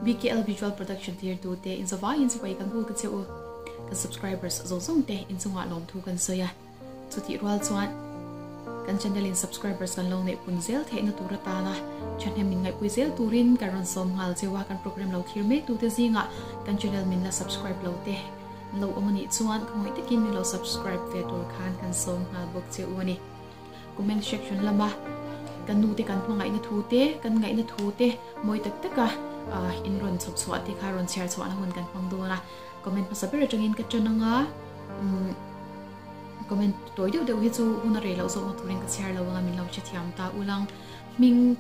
BKL Visual Production tirtute inzawvaiin chibai kan buk a che u. Kan subscribers zawng zawng te inchungah lawmthu kan sawi a. Chutih rual chuan kan channel in subscribers kan lo neih pun zel theihna tur atana thahnem min ngaihpui zel turin kan rawn sawm nghal cheu a, kan program lo thlir mek tute zingah kan channel min la subscribe lo te an lo awm anih chuan khawngawih takin min lo subscribe ve tur khan kan sawm nghal bawk che u a ni. Comment section lama kan nu te kan hmangaihna thu te, kan ngaihna thu te mawi tak taka in rawn chhawp chhuah te kha rawn chhiar chhuahna hun kan hmang dawn a, comment hmasa ber atangin ka tan anga umm. Comment tawi deuh deuh hi chu hun a rei loh zawkna turin ka chhiar lo anga min lo hrethiam ta ulang. Hming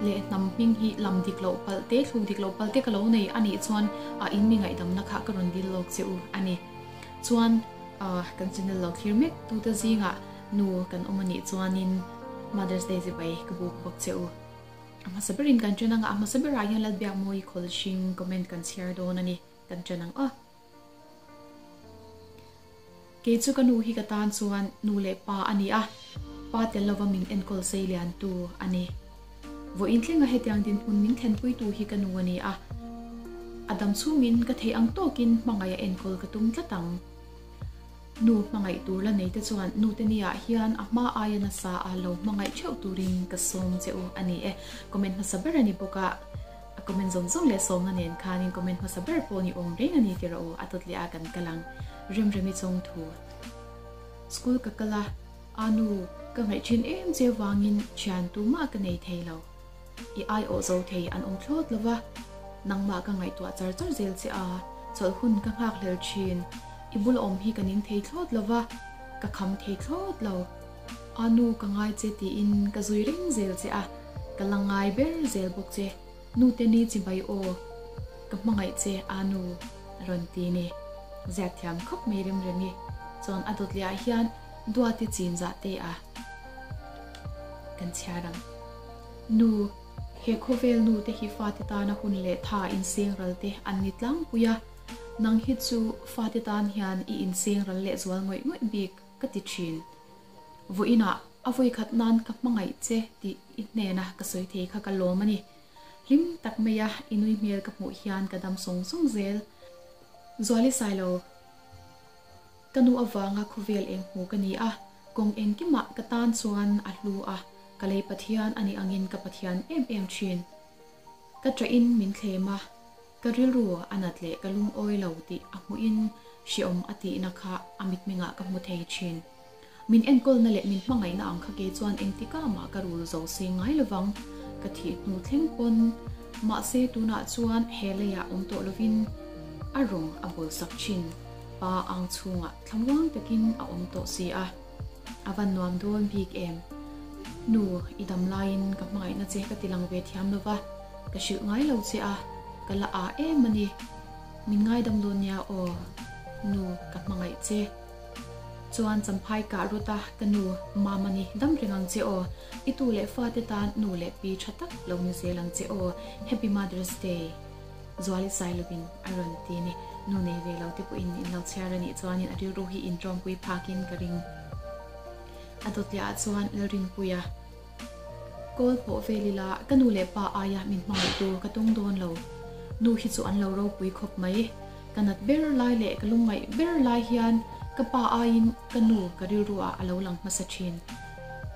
leh hnam hming hi lam dik loh palh te, thluk dik loh palh te ka lo nei a nih chuan a in mi ngaihdamna kha ka rawn dil lawk che u a ni. Chuan kan channel lo thlir mek tute zingah nu kan awm a nih chuanin Mother's Day chibai ka buk bawk che u. A hmasa berin kan ṭan anga a hmasa berah hian Lalbiakmawi Khawlhring comment kan chhiar dawn a ni. Kan ṭan ang aw. Kei chu ka nu hi ka tan chuan nu leh pa a ni a, pa tel lova min enkawl sei liantu a ni. Vawiin thlenga hetiang dinhmun min thlenpuitu hi ka nu a ni a, a dam chhungin ka theih ang tawkin hmangaih a enkawl ka tum tlat ang. Nu hmangaih tur la neite chuan nute niah hian a hma aia nasa a lo hmangaih theuh turin ka sawm che u a ni e. Comment hmasa ber a ni bawk a. A comment zawng zawng leh sawmna nen khanin comment hmasa ber pawh ni awm reng a ni tih rawh u, a tawt leh a kan kal ang. Remremi chawng thu. School ka kal a, a nu ka ngaih thin em che vangin thian tumah ka nei thei lo. I aiawh zo thei an awm thlawt lo va, nangmah ka ngaihtuah char char zel che a, chawlh hun ka nghak hlel thin. I bula awm hi ka ning thei thlawt lo va, ka kham thei thlawt lo. A nu ka ngai che tiin ka zui reng zel che a, ka la ngai ber zel bawk che. Nute ni chibai aw, ka hmangaih che a nu a rawn ti ni. Ziak thiam khawp mai rem rem i chuan a dawt leh ah hian Duati chin zah te a kan chhiar ang. Nu, he khawvel nu te hi fate tana hun leh tha inseng ral te an ni tlangpui a, nang hi chu fate tan hian i inseng ral leh zual ngawih ngawih bik. Ka ti thin. Vawiinah a vawikhat nan ka hmangaih che tih i hnena ka sawi thei kha ka lawm a ni. Hlim tak maia i nui hmel ka hmuh hian ka dam sawng sawng zel. Zuali Sailo, Ka nu avanga khawvel eng hmu ka ni a, kawng engkimah ka tan chuan a hlu a, ka lei Pathian a nih angin ka Pathian em em thin. Ka ṭahin min thlem a, ka rilru a nat leh ka lungawi lo tih a hmuhin hreawm a tihna kha a mitmengah ka hmu thei ṭhin. Min enkawlna leh min hmangaihna ang kha kei chuan engtikah mah ka rul zo seng ngai lovang, ka thih hnu thleng pawn. Mahse tunah chuan he leiah awm tawh lovin a rawng a bawlsak ṭhin. Pa ang chhungah thlamuang takin a awm tawh si a. A van nuam dawn bik em? Nu, i dam laiin ka hmangaihna che ka ti lang ve thiam lo va, ka hrilh ngai lo che a, ka la ah em a ni. Min ngaidam dawn nia aw, nu, ka hmangaih che. Chuan champhai kah rawt a, ka nu, mama ni, dam reng ang che aw. I tu leh fate tan nu leh pi tha tak lo ni zel ang che aw. Happy Mother's Day. Zuali Sailovin a rawn ti a ni. Nu nei ve lo te pawhin in lo chhiar a nih chuanin a rilru hi in tawngpui phakin ka ring. A dawt leh ah chuan Lalrinpuia kawl pawh vel ila ka nu leh pa aia min hmangaih tur ka tung dawn lo. Nu hi chu an lo ropui khawp mai. Ka nat ber lai leh ka lungngaih ber lai hian ka pa aiin ka nu ka rilru ah a lo lang hmasa thin.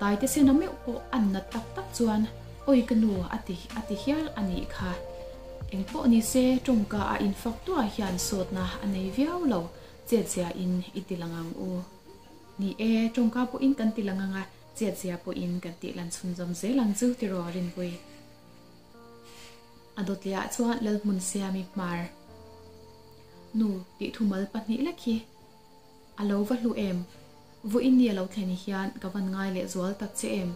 Taite sena meuh pawh an nat tak tak chuan awi ka nu a ti a ti hial a nih kha. Engpawh ni se tawngka a infak tuah hian sawtna a nei viau lo, chetzia in i ti lang ang u. Ni e, tawngka pawhin kan ti lang ang a, chetzia pawhin kan tih lan chhunzawm zel ang chu tiraw Rinpui. A dawtliah chuan Lalhmunsiami hmar nu tih thumal pahnih lek hi a lo va hlu em? Vawiin ni a lo thlen hian ka van ngai leh zual tak che em?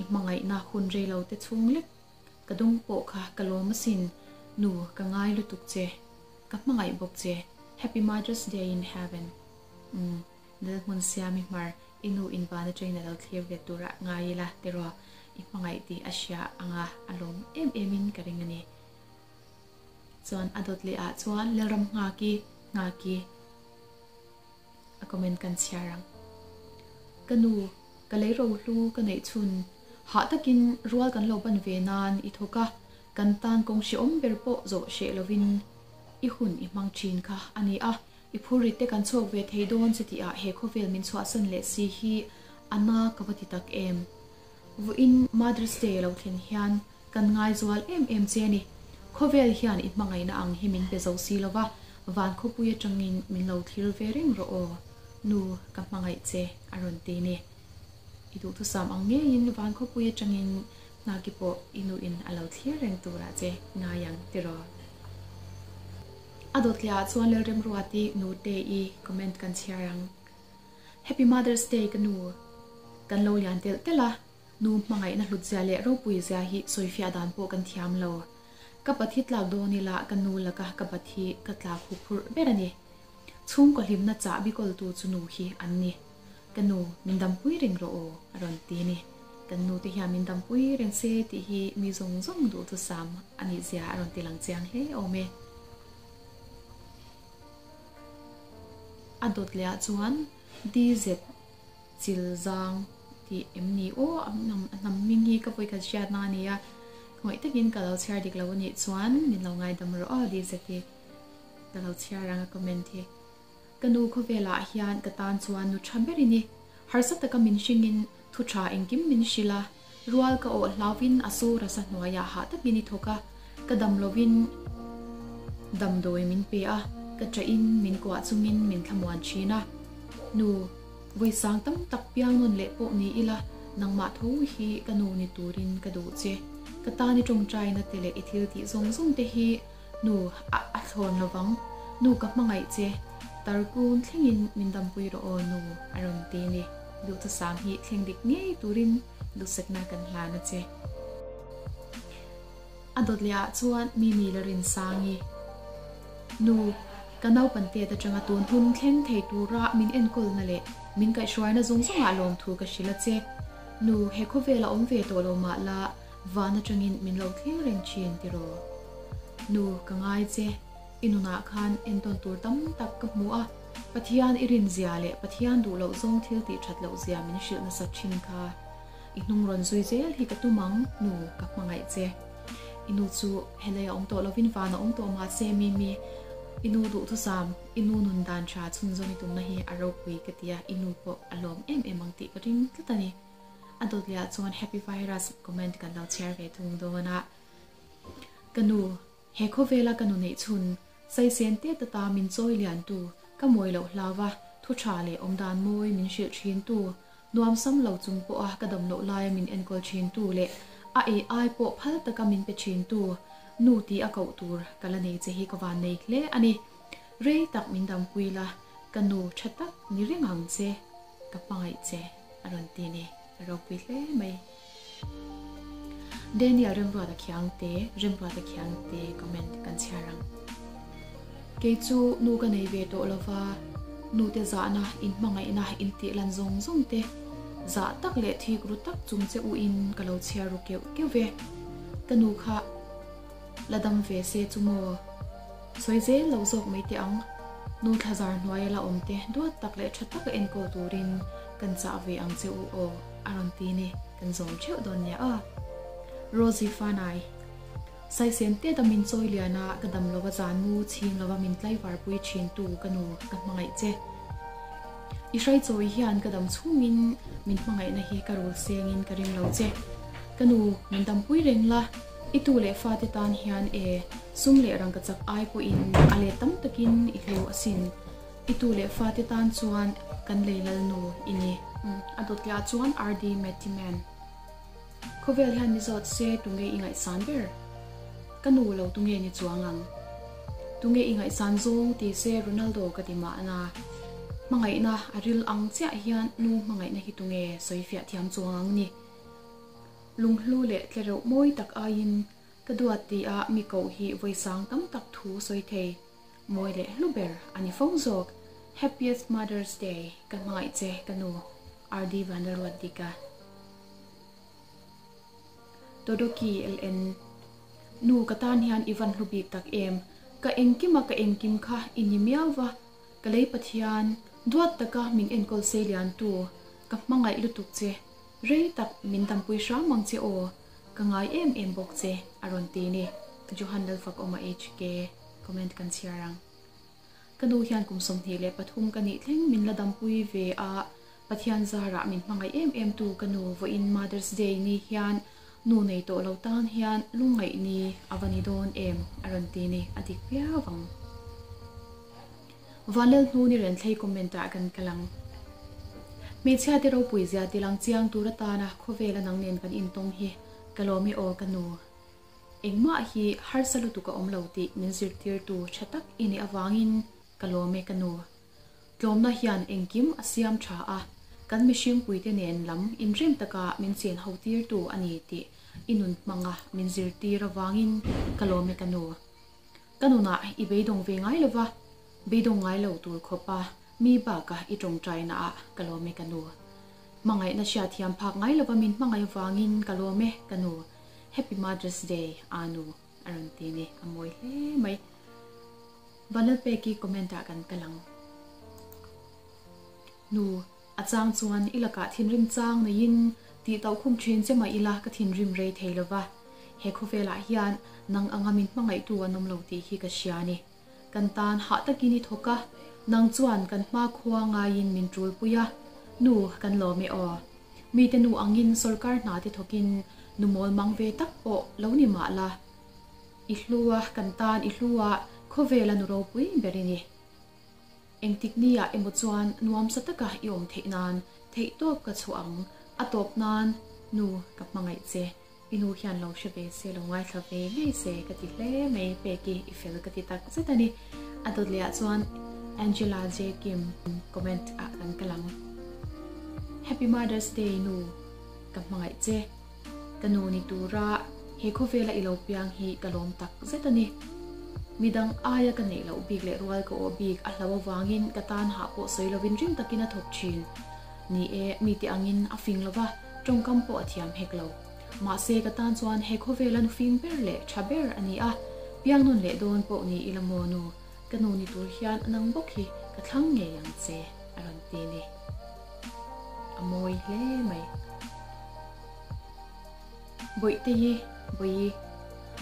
I hmangaihna hun rei lo te chhung lek Ka dawng pawh kha ka lawm asin, nu ka ngai lutuk che, ka hmangaih bawk che, Happy Mother's Day in Heaven. Umm, Lalhmun Siami hmar, i nu in van atangin a lo thlir ve turah ngai ila tiraw, i hmangaih tih a hria anga a lawm em em in ka ring a ni. Chuan a dawt leh ah chuan Lalram Nghaki, Nghaki a comment kan chhiar ang. Ka nu, ka lei rohlu ka neih chhun, hah takin rual kan lo ban ve nan i thawk a. Kan tan kawng hrehawm ber pawh zawh hreh lovin i hun i hmang thin kha a ni a. I phurrit te kan chhuak ve thei dawn che tihah he khawvel min chhuahsan leh si hi a na ka va ti tak em. Vawiin Mother's Day lo thlen hian kan ngaizual em em che a ni. Khawvel hian i hmangaihna ang hi min pe zo si lova, van khawpui atangin min lo thlir ve reng rawh aw. Nu, ka hmangaih che a rawn ti ni. I duhthusam ang ngeiin van khawpui atangin Nghaki pawh i nuin a lo thlir reng turah che ngai ang tiraw? A dawtliah ah chuan Lalremruati nute i comment kan chhiar ang. Happy Mother's Day ka nu. Kan lo lian telh telh a, nu hmangaihna hlutzia leh ropui zia hi sawifiah dan pawh kan thiam lo. Ka bat hi tlak dawn ila ka nu laka ka bat hi ka tlak huphurh ber a ni. Chhungkaw hlimna chahbi kawltu chu nu hi an ni. Ka nu, min dampui reng rawh aw, a rawn ti ni. Kan nu te hian min dampui reng se tih hi mi zawng zawng duhthusam a nih zia a rawn ti lang chiang hle awm e. A dawt leh ah chuan DZ chil zang tih em ni aw a hnam hming hi ka vawi khat hriatna a ni a, khawngaih takin ka lo chhiar dik lo a nih chuan min lo ngaidam rawh aw DZ hi ka lo chhiar ang a comment hi. Ka nu khawvelah hian ka tan chuan nu tha ber i ni. Harsa taka min hringin thu tha engkim min hrilh a, rual ka awh hlauvin a sur a sa hnuaiah hah takin i thawk a, ka dam lovin damdawi min pe a, ka ṭahin min kuah chungin min thlamuan ṭhin a. Nu, vawi sang tam tak piang nawn leh pawh ni ila, nangmah tho hi ka nu ni turin ka duh che. Ka tan i ṭawngṭaina te leh i thil tih zawng zawng te hi Nu, a a thlawn lovang. Nu ka hmangaih che. Tarkun thlengin min dampui rawh aw nu, a rawn ti ni. Duhthusam hi thleng dik ngei turin duhsakna kan hlan a che. A dawt leh ah chuan Mimi la Rinsangi. Nu, ka naupan tet atanga tun hun thleng thei tura min enkawlna leh min kaihhruaina zawng zawngah lawmthu ka hrilh a che. Nu, he khawvel a awm ve tawh lo mah la, Van atangin min lo thleng reng thin tiraw? Nu, ka ngai che. I nunah khan entawn tur tam tak ka hmu a, Pathian i rin zia leh Pathian duh loh zawng thil tih that loh zia min hrilh nasat thin kha. I hnung rawn zui zel hi ka tum ang, nu, ka hmangaih che. I nu chu helai a awm tawh lovin van a awm tawh mahse Mimi, i nu duhthusam, i nu nun dan tha chhunzawm i tumna hi a ropui ka ti a, i nu pawh a lawm em em ang tih ka ring tlat a ni. A dawt leh ah chuan Happy Virus comment kan lo chhiar ve thung dawn a. Ka nu, he khawvela ka nu neih chhun, saisen te tata min chawi lian tu, ka mawi loh hlau a, thu tha leh awmdan mawi min hrilh thin tu, nuam sam lo chung pawha ka dam loh laia min enkawl thin tu leh a ei ai pawh phal taka min pe thin tu, nu ti a koh tur ka la nei che hi ka van nei hle a ni. Rei tak min dampui la, ka nu tha tak ni reng ang che, ka hmangaih che. A rawn ti ni, a ropui hle mai. Daniel Remruata Khiangte, Remruata Khiangte comment kan chhiar ang. Kei chu nu ka nei ve tawh lova, nu te zahna, in hmangaihna, in tih lan zawng zawng te zah tak leh thik ru tak chung che u in ka lo chhiar ru keuh keuh ve. Ka nu kha La dam ve se chu maw? Sawi zel lo zawk mai teh ang. Nu thlazar hnuaia la awm te duat tak leh tha taka enkawl turin kan chah ve ang che u aw, a rawn ti ni. Kan zawm theuh dawn nia a. Rosie Fanai, Saisen teta min chawi lian a, ka dam lova zan mu chhing lova min tlaivar pui thin tu ka nu ka hmangaih che. I hraichawi hian ka dam chhungin min hmangaihna hi ka rul sengin ka ring lo che. Ka nu, min dampui reng la. I tu leh fate tan hian e, sum leh rangkachak ai pawhin a let tam takin i hlu asin. I tu leh fate tan chuan kan lei lalnu i ni. A dawtliah chuan RD Mattyman. Khawvel hian mi zawt se tunge i ngaihsan ber? Ka nu lo tunge ni chuang ang? Tunge i ngaihsan zawng ti se Ronaldo ka ti mahna. Hmangaihna a ril ang chiah hian nu hmangaihna hi tunge sawifiah thiam chuang ang ni? Lunghlu leh tlereuh mawi tak aiin ka duat tia mi koh hi vawi sang tam tak thu sawi thei. Mawi leh hlu ber a ni fo zawk. Happiest Mother's Day ka hmangaih che ka nu RD Vanlalruatdika. Todoki LN Nu ka tan hian i van hlu bik tak em? Ka engkima ka engkim kha i ni miau va, ka lei Pathian duat taka min enkawl sei lian tu ka hmangaih lutuk che. Rei tak min dampui hram ang che aw. Ka ngai em em bawk che a rawn ti ni. Johan Lalfakawma HK comment kan chhiar ang. Ka nu hian kum 23 ka nih thleng min la dampui ve a, Pathian zarah min hmangaih em em tu ka nu vawiin Mother's Day ni hian nu nei tawh lo tan hian lungngaih ni a va ni dawn em a rawn ti ni, a dik viau ang. Vanlelhnu ni Renthlei comment ah kan kal ang. Hmeichhia te ropui zia ti lang chiang tur atana khawvela nang nen kan intawng hi ka lawm e aw ka nu. Engmah hi harsa lutuk a awm lo tih min zirtirtu tha tak i nih avangin ka lawm e ka nu. Tlawmna hian engkim a siam tha a, kan mihringpuite nen lam inrem taka min chen ho tirtu a ni tih i nun hmanga min zirtir avangin ka lawm e ka nu. Ka nunah i beidawng ve ngai lova, beidawng ngai lo tur khawpa mi baka i tawngtaina ah ka lawm e ka nu. Hmangaihna hriatthiam phak ngai lova min hmangaih avangin ka lawm e ka nu. Happy Mother's Day Anu a rawn ti ni, a mawi hle mai. Vanlalpeki comment ah kan kal ang. Nu, a chang chuan i lakah thinrim chang neiin tih tauh khum thin che mah ila ka thinrim rei thei lova. He khawvelah hian nang anga min hmangaihtu an awm lo tih hi ka hria a ni. Kan tan hah takin i thawk a, nang chuan kan hma khua ngaiin min ṭulpui a, nu kan lawm e aw. Mite nu angin sawrkar hna te thawkin nu mawl mang ve tak pawh lo ni mah la. I hlu a, kan tan i hlu a, khawvela nu ropui ber i ni. Engtik niah emaw chuan nuamsa taka i awm theih nan theihtawp ka chhuah ang, a tawp nan nu ka hmangaih che. I nu hian lo hre ve se, lo ngaithla ve ngei se ka ti hle mai Peki, i fel ka ti tak zet a ni. A dawt leh ah chuan Angela J Kim comment ah kan kal ang. Happy Mother's Day nu, ka hmangaih che. Ka nu ni tura he khawvela i lo piang hi ka lawm tak zet a ni. Midang aia ka neih loh bik leh rual ka awh bik a hlau avangin ka tan hah pawh sawi lovin ring takin a thawk thin. Ni e, mite angin a fing lova, tawngkam pawh a thiam hek lo. Mahse ka tan chuan he khawvela nu fing ber leh tha ber a ni a, piang nawn leh dawn pawh ni ila maw nu, ka nu ni tur hian nang bawk hi ka thlang ngei ang che, a rawn ti ni. A mawi hle mai. Bawihtei, Bawihi,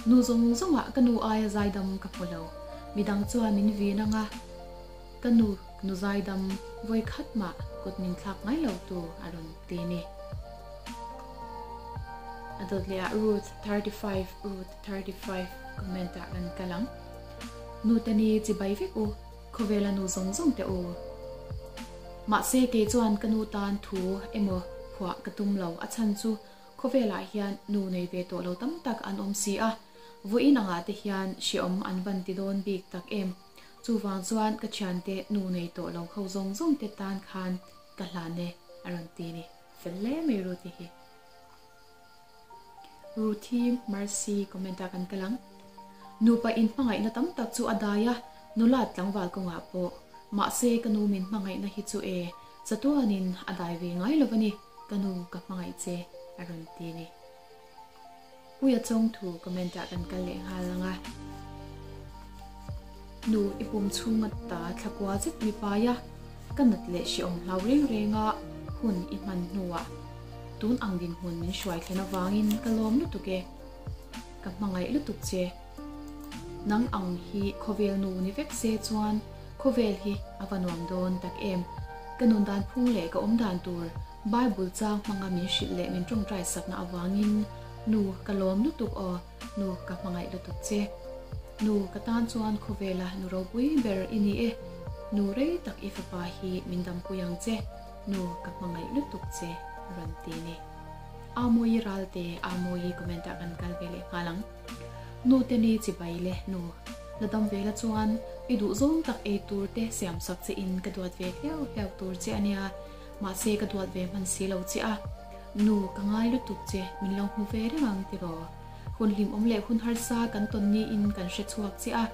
nu zawng zawngah ka nu aia zaidam ka hmu lo, midang chuan min vin anga ka nu nu zaidam vawi khat mah kut min thlak ngai lo tu a rawn ti ni. A dawt leh ah Ruth 35 Ruth 35 comment ah kan kal ang. Nu te ni chibai vek u, khawvela nu zawng zawng te u. Mahse kei chuan ka nu tan thu emaw phuah ka tum lo, a chhan chu khawvelah hian nu nei ve tawh lo tam tak an awm si a, vawiin angah te hian hreawm an van ti dawn bik tak em. Chuvang chuan ka thiante nu nei tawh lo ho zawng zawng te tan khan ka hlan e a rawn ti ni. Fel hle mai Ruth-i hi. Ruthi Mercy comment ah kan kal ang. Nupa in hmangaihna tam tak chu a dai a, nula tlangval kawngah pawh. Mahse ka nu min hmangaihna hi chu e, chatuanin a dai ve ngai lo a ni, ka nu ka hmangaih che a rawn ti ni. Puia chawngthu comment ah kan kal leh nghal ang a. Nu i pum chhunga ta thlakua zet mi pai a, ka nat leh hreawm hlau reng reng a hun i hman hnuah tun ang dinhmun min hruai thlen avangin ka lawm lutuk e. Ka hmangaih lutuk che. Nang ang hi khawvel nu ni vek se chuan khawvel hi a va nuam dawn tak em. Ka nun dan phung leh ka awm dan tur Bible chang hmanga min hrilh leh min tawngtai sakna avangin nu ka lawm lutuk aw, nu ka hmangaih lutuk che. Nu ka tan chuan khawvela nu ropui ber i ni e, nu rei tak i fapa hi min dampui ang che, nu ka hmangaih lutuk che rawn ti ni. Amoyi Ralte Amoyi comment ah kan kal ve leh nghal ang. Nu te ni chibai le nu la dam ve la chuan i duh zawng tak ei tur te siam sak che in ka duat ve hliau hliau tur che ania mahse ka duat ve hman si lo che a nu ka ngai lutuk che min lo hmu ve reng ang tiraw hun hlimawm leh hun harsa kan tawn niin kan hre chhuak che a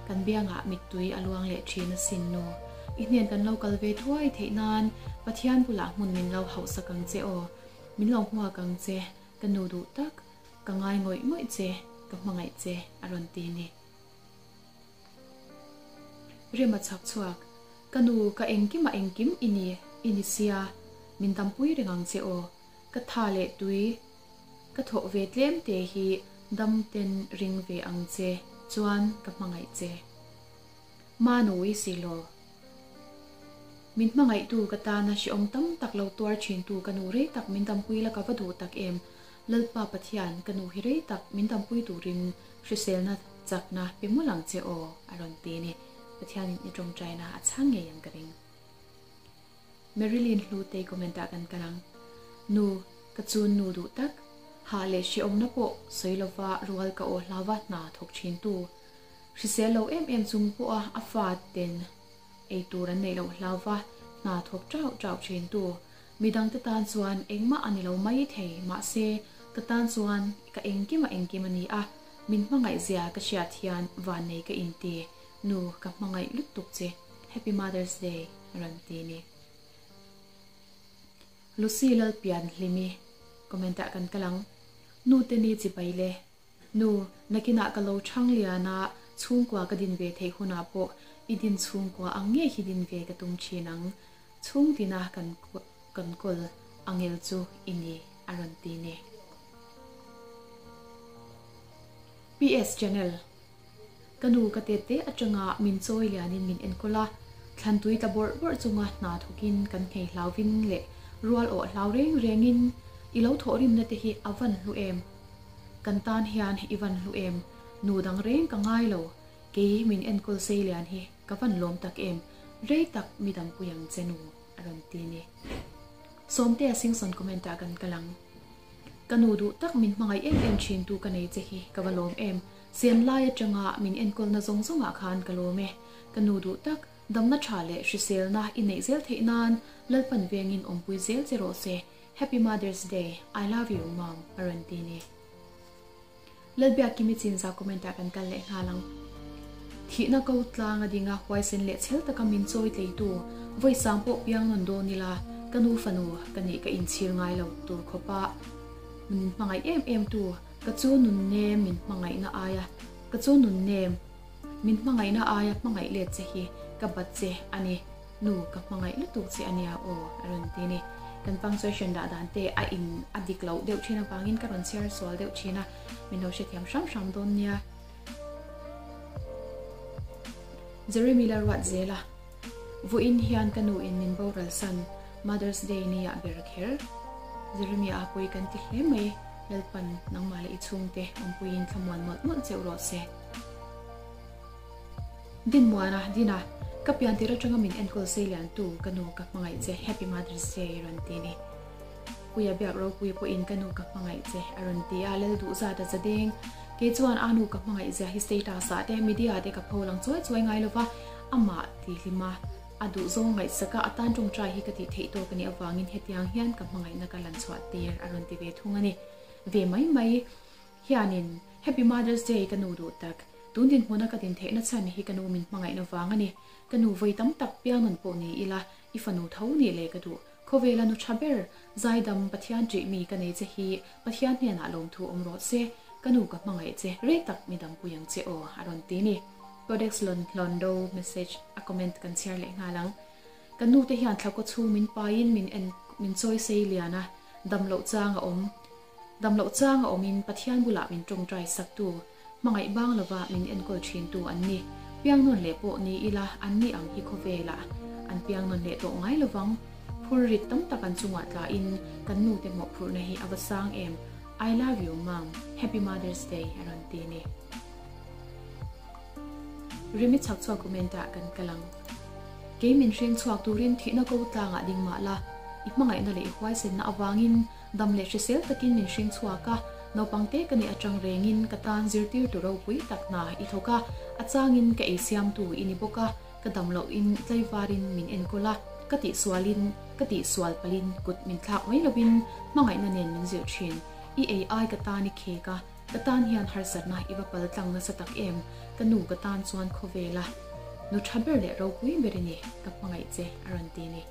kan biangah mittui a luang leh thin asin nu i hnen kan lo kal ve thuai theih nan Pathian bulah hmun min lo hauhsak ang che aw min lo hmuak ang che ka nu duh tak Ka ngai ngawih ngawih che, ka hmangaih che a rawn ti ni. Rema chhak chhuak, Ka nu, ka engkim a engkim i ni, i ni sia, min dampui reng ang che aw, ka tha leh tui. Ka thawh ve tlem te hi dam ten ring ve ang che chuan ka hmangaih che. Manui si lo. Min hmangaihtu ka tana hrehawm tam tak lo tuar thintu ka nu rei tak min dampui la ka va duh tak em. Lalpa Pathian ka nu hi rei tak min dampui turin hriselna chakna pe mawlh ang che aw a rawn ti ni. Pathianin i tawngtaina a chhang ngei ang ka ring. Marilyn Hlutei comment ah kan kal ang. Nu, ka chun nu duh tak, hah leh hrehawmna pawh sawi lova rual ka aw hlauva hna thawk thin tu. Hrisel lo em em chung pawha a fa ten ei tur an neih loh hlauva hna thawk chauh chauh thin tu. Midangte tan chuan engmah a ni lo mai thei, mahse ka tan chuan ka engkim a engkim a ni a, min hmangaih zia ka hriat hian vannei ka inti. Nu, ka hmangaih lutuk che. Happy Mother's Day a rawn ti ni. Lucy Lalpian Hlimi comment ah kan kal ang. Nu te ni chibai le. Nu, nakinah ka lo chhang lian a, chhungkua ka din ve theih hunah pawh i din chhungkua ang ngei hi din ve ka tum thin ang. Chhung tina kan kan kawl angel chu i ni a rawn ti ni. PS Channel. Ka nu ka tet te atanga min chawi lianin min enkawl a, thlan tui tla bawrh bawrh chunga hna thawkin kan nghei hlauvin leh rual awh hlau reng rengin i lo thawhrimna te hi a van hlu em? Kan tan hian i van hlu em? Nu dang reng ka ngai lo, kei min enkawl sei lian hi ka van lawm tak em? Rei tak mi dampui ang che nu a rawn ti ni. Sawmtea Singson comment ah kan kal ang. Ka nu duh tak min hmangaih em em thin tu ka nei che hi ka va lawm em. Siam lai atanga min enkawlna zawng zawngah khan ka lawm e. Ka nu duh tak, damna tha leh hriselna i neih zel theih nan Lalpan vengin awmpui zel che rawh se. Happy Mother's Day, I love you mom a rawn ti ni. Lalbiakkimi chinza comment ah kan kal leh nghal ang. Thihna ko tlang a ding a, huaisen leh chhel taka min chawi tleitu, vawi sang pawh piang nawn dawn ila, ka nu fanu ka nih ka inchhir ngai lo tur khawpa min hmangaih em em tu, ka chu nun nem min hmangaihna aia ka chu nun nem min hmangaihna aia hmangaih let che hi ka bat che a ni. Nu, ka hmangaih lutuk che a nia aw, a rawn ti ni. Kan punctuation dah dan te a in a dik loh deuh thin avangin ka rawn chhiar sual deuh thin a, min lo hrethiam hram hram dawn nia. Jeremy la ruat zel a, Vawiin hian ka nu in min boral san Mother's Day ni ah ber kher. Jeremy a pawi kan ti hle mai, Lalpan nangmah leh i chhungte awmpuiin thlamuan mawlh mawlh cheuh rawh se. Dinmuana, Dina, ka pian tir atanga min enkawl sei lian tu ka nu ka hmangaih che Happy Mother's Day rawn ti ni. Puia biak ropuia pawhin ka nu ka hmangaih che a rawn ti a, Lal duh zat a za deng. Kei chuan a nu ka hmangaih zia hi status ah te media te ka pho lang chuai chuai ngai lova, amah ti hlim a, a duh zawng ngaihsak a, a tan tawngtai hi ka tih theih tawk a nih avangin hetiang hian ka hmangaihna ka lan chhuah tir a rawn ti ve thung a ni. Ve mai mai. Hianin, Happy Mother's Day ka nu duh tak. Tun dinhmuna ka din theihna chhan hi ka nu min hmangaihna vang a ni. Ka nu vawi tam tak piang nawn pawh ni ila, i fanu tho nih leh ka duh. Khawvela nu tha ber, zaidam, Pathian ṭih mi ka nei che hi Pathian hnenah lawmthu awm rawh se. Ka nu ka hmangaih che, rei tak mi dampui ang che aw, a rawn ti ni. Codex Londo message a comment kan chhiar leh nghal ang. Ka nu te hian thlakaw chhung min paiin min en min chawi sei lian a, dam loh chang a awm. Dam loh chang a awmin Pathian bulah min tawngtai saktu, hmangaih bang lova min enkawl thintu an ni. Piang nawn leh pawh ni ila an ni ang hi khawvelah an piang nawn leh tawh ngai lovang. Phur rit tam tak an chungah tlain kan nute mawhphurhna hi a va sang em. I love you mom, Happy Mother's Day a rawn ti ni. Rimi chhak chhuak comment ah kan kal ang. Kei min hreng chhuak turin thihna ko tlangah ding mah la, i hmangaihna leh i huaisenna avangin Dam leh hrisel takin min hring chhuak a, naupang te ka nih atang rengin ka tan zirtirtu ropui tak hna i thawk a, a changin ka ei siamtu i ni bawk a, ka dam lohin tlaivarin min enkawl a, ka tihsualin ka tihsual palhin kut min thlak mai lovin hmangaihna nen min zilh thin. I ei ai ka tan i khek a, ka tan hian harsatna i va pal tlang nasa tak em, ka nu ka tan chuan khawvel a nu tha ber leh ropui ber i ni, ka hmangaih che a rawn ti ni.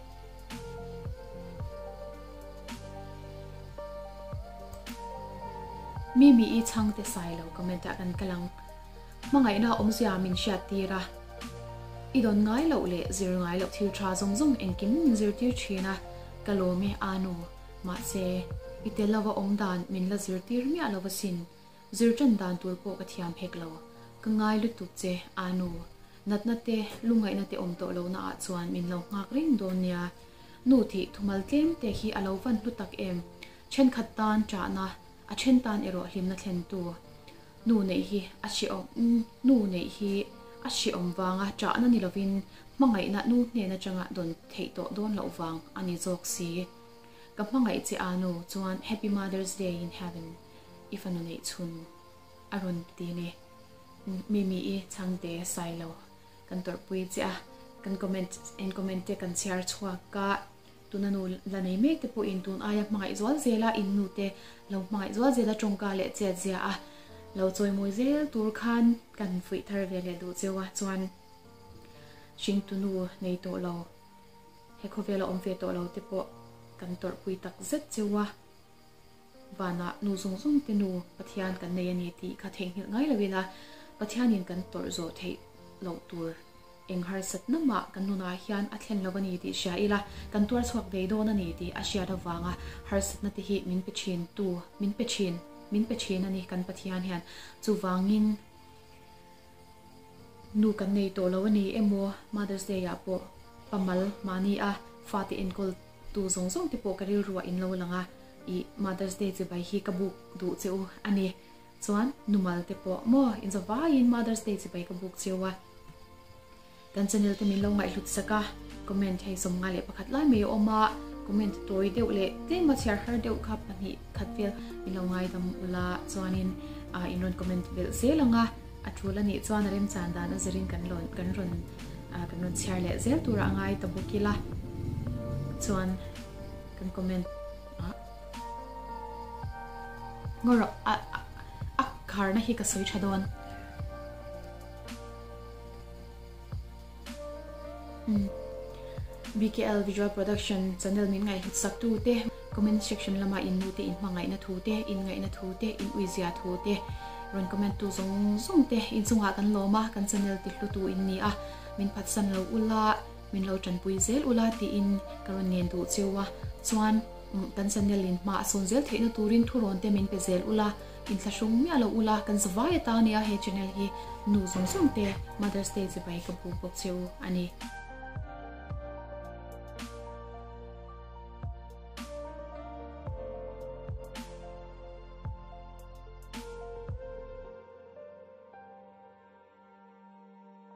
Mimi i chhangte sai lo comment ah kan kal ang. Hmangaihna awmzia min hriat tir a. I dawn ngai loh leh zir ngai loh thil tha zawng zawng engkim min zirtir thin a, ka lawm e Anu. Mahse. I tel lova awm dan min la zirtir miah lo asin. Zir ṭan dan tur pawh ka thiam hek lo. Ka ngai lutuk che, Anu. Natna te, lungngaihna te awm tawh lohna ah chuan min lo nghak reng dawn nia. Nu tih thumal tlem te hi a lo van hlu tak em. Ṭhenkhat tan ṭahna, a ṭhen tan erawh hlimna thlentu. Nu neih hi a hrehawm, nu neih hi a hrehawm vanga ṭahna ni lovin hmangaihna nu hnen aṭanga dawn theih tawh dawn loh vang a ni zawk si. Ka hmangaih che Anu chuan Happy Mother's Day in Heaven i fanu neih chhun a rawn ti ni. Mimi i chhangte Sailo kan tawrhpui che a, kan comment in comment te kan chhiar chhuak a, tuna nu la nei mek te pawhin tun aia hmangaih zual zela in nu te lo hmangaih zual zela tawngka leh chet zia a lo chawimawi zel tur khan kan fuih thar ve leh duh cheu a chuan hringtu nu nei tawh lo he khawvela awm ve tawh lo te pawh kan tawrhpui tak zet cheu a. Vanah nu zawng zawng te nu Pathian kan nei a ni tih kha theihnghilh ngai lo ila, Pathianin kan tawrh zawh theih loh tur eng harsatna mah kan nunah hian a thlen lo a ni tih hria ila, kan tuar chhuak thei dawn a ni tih a hriat avanga harsatna te hi min pe thin tu, min pe thin, min pe thin a ni kan Pathian hian. Chuvangin nu kan nei tawh lo a ni emaw Mother's Day ah pawh pamal mahni a fate enkawl tu zawng zawng te pawh ka rilruah in lo lang a. I Mother's Day chibai hi ka buk duh che u a ni. Chuan numal te pawh maw inza vaiin Mother's Day chibai ka buk cheu a. Kan channel te min lo ngaihhlut sak a, comment hei 51 lai mai a awm a, comment tawi deuh leh tlem a chhiar har deuh kha pahnih khat vel min lo ngaidam ula chuanin in rawn comment belh zel ang a, a tul a nih chuan a remchan dan a zirin kan rawn kan rawn kan rawn chhiar leh zel turah a ngai ta bawk ila chuan kan comment a ngawr a a kharna hi ka sawi tha dawn BKL Visual Production channel min ngaihhlut sak tu te comment section lama in nu te in hmangaihna thu te in ngaihna thu te in uizia thu te rawn comment tu zawng zawng te in chungah kan lawm a kan channel ti hlu tu in ni a min phatsan lo ula Min lo tanpui zel ula tiin ka rawn ngen duh cheu a, chuan kan channel in hma a sawn zel theihna turin thurawn te min pe zel ula, inthlahrung miah lo ula kan zavai ata nia he channel hi nu zawng zawng te Mother's Day chibai ka buk bawk cheu a ni.